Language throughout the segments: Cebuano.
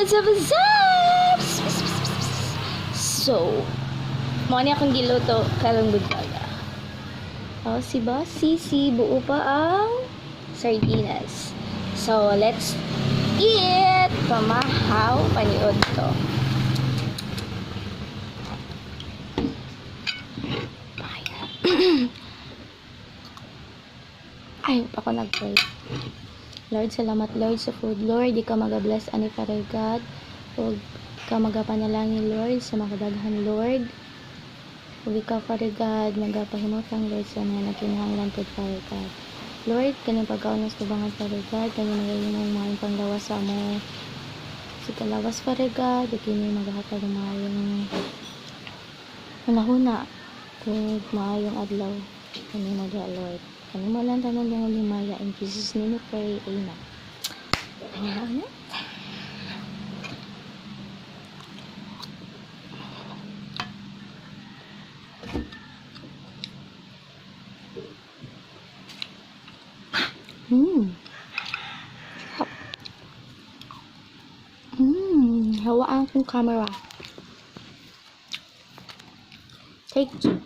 What's up, what's up? So, mao ni akong giluto karong buntaga. Oh, si Boss Sisi, buo pa ang sardinas. So, let's eat! Pamahaw, paniod to. Ay, ako nag-pray. Lord, salamat Lord sa food. Lord, di ka magabless ani Father God. Ug ka magapanalangin Lord sa makadaghan Lord. Ug ikaw Father God, magapahimutang Lord sa mga nagkinahanglan pud Father God. Lord, kaning pagkaon sa tubangan Father God, kaning magahimong maayong panglawas sa amo. Sa kalawas Father God, ug kini magahatag og maayong hunahuna ug maayong adlaw kanimo diha Lord. Kanimo lang tanan yung himaya. In Jesus' name we pray. Amen. Ano na? Sarap. Hawaan kong camera. Take two.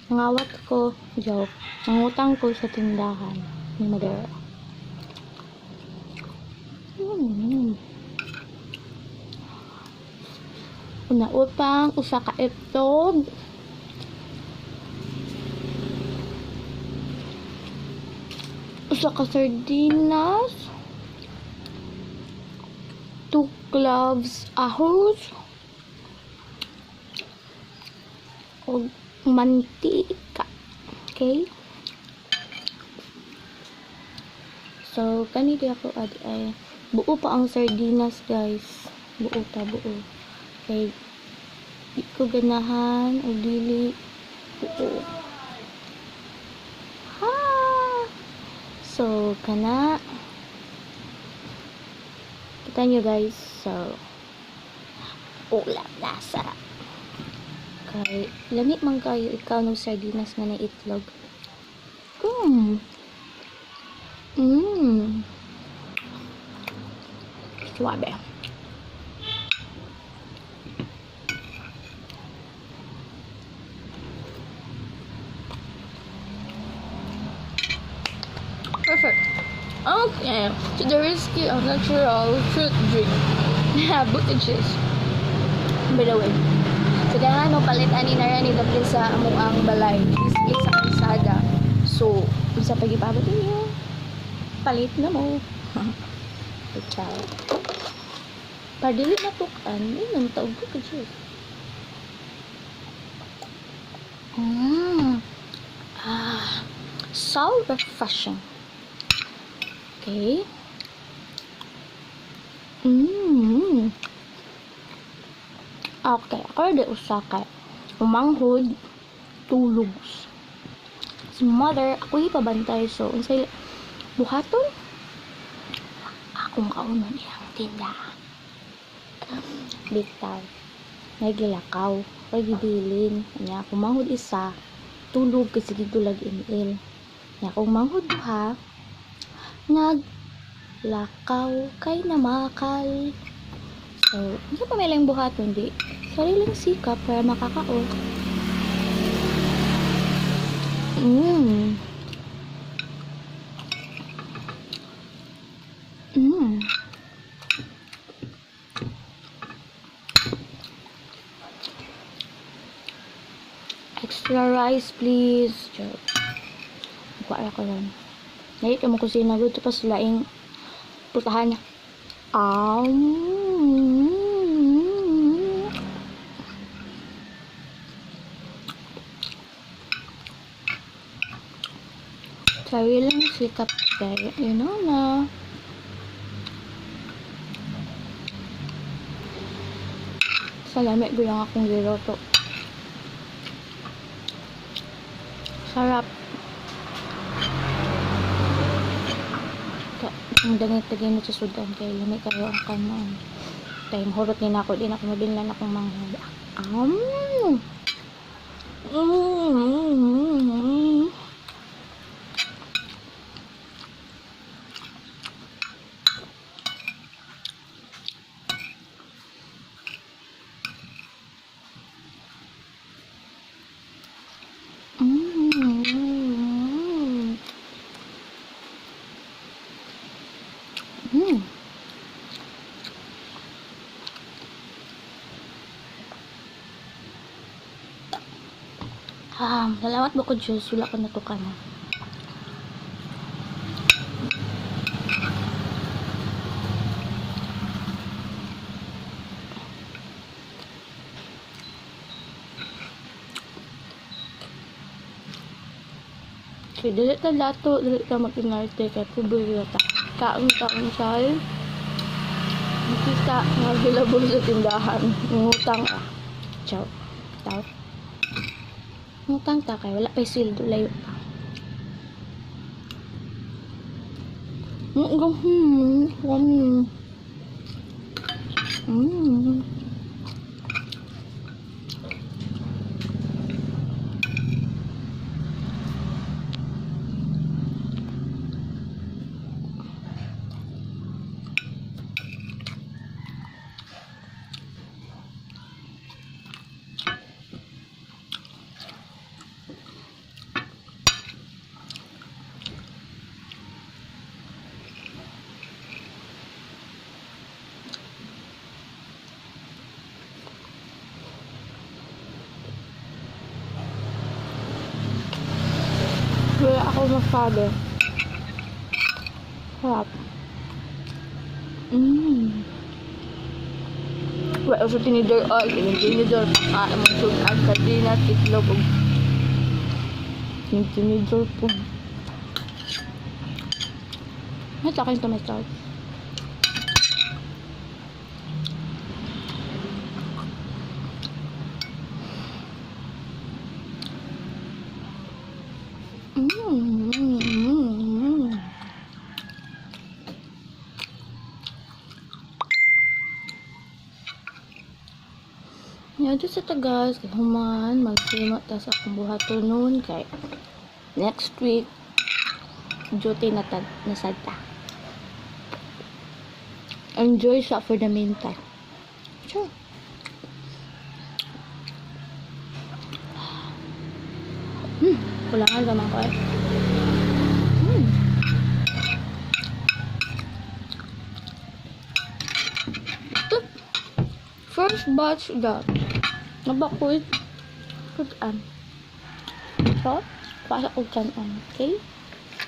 Nangawat ko, joke. Nangutang ko sa tindahan ni Madera. Una utang, usa ka itlog. Usa ka sardinas. 2 cloves ahos. Og mantika. Okay? So, kani di ako add ay buo pa ang sardinas, guys. Buo pa, buo. Okay. Di ko ganahan og dili buo. Ha! So, kana. Kita nyo, guys. So, ulam na sarap. Kay lami man kayo ikaw ng sardinas nga na itlog. Suabe. Perfect. Okay, to the rescue of natural fruit drink. Buttigieg. By the way, so kaya mo palit ani na ni daplin sa among ang balay, biscuit sa kalsada. So, unsa pa gipabot ninyo? Palit na mo. Ciao. Padili na tukan, inom taog ko ka. Ah, so refreshing. Okay. Okay, ako di usa kay umanghod, tulog. Si mother, ako ipabantay, so unsay buhaton? Akong kaunon iyang tinda. Bitaw. Nagilakaw, kay gibilin. Nya akong manghod isa, tulog kasi gitulag ML. Nya akong manghod duha, naglakaw kay namakal. So, unsa pa may lang buhaton di? Sariling sikap para makakaon. Extra rice, please. Joke. Kuha ko lang. Nahit mo kusina. Gusto pa sila yung putahan. Sariling sikap tayo. You know na. Salami ko lang akong giluto. Sarap. Ang dangit-dangit mo sa sudan kay lami kayo ang kanon. Time hurot ni nako, di na ako mabinlan akong manghod. Mm. Mm. Mm. Ah, salamat bukod Diyos, wala ko natukan. Okay, dili ta lato, dili ta mag-inarte kay pobre ta. Kaon-kaon siya. Makita nga available sa tindahan. Ngutang ah. Ciao. Tao. Ngutang ta kay wala pa'y sweldo, layo pa. Wala ako masabi. Sarap. Mm. Wala sa tinidor oil, tinidor pagkain mo sugan, sardinas, itlog, ug tinidor po. May takin tomato sauce. Mm. Nga sa tagas, kay human, magsima ta sa akong buhaton noon kay next week duty na ta na sad ta. Enjoy siya for the meantime. Sure. Kulangan naman ko eh. Ito, first batch that. Nabakoy. Put-an. So, pasa ko kanon. Okay?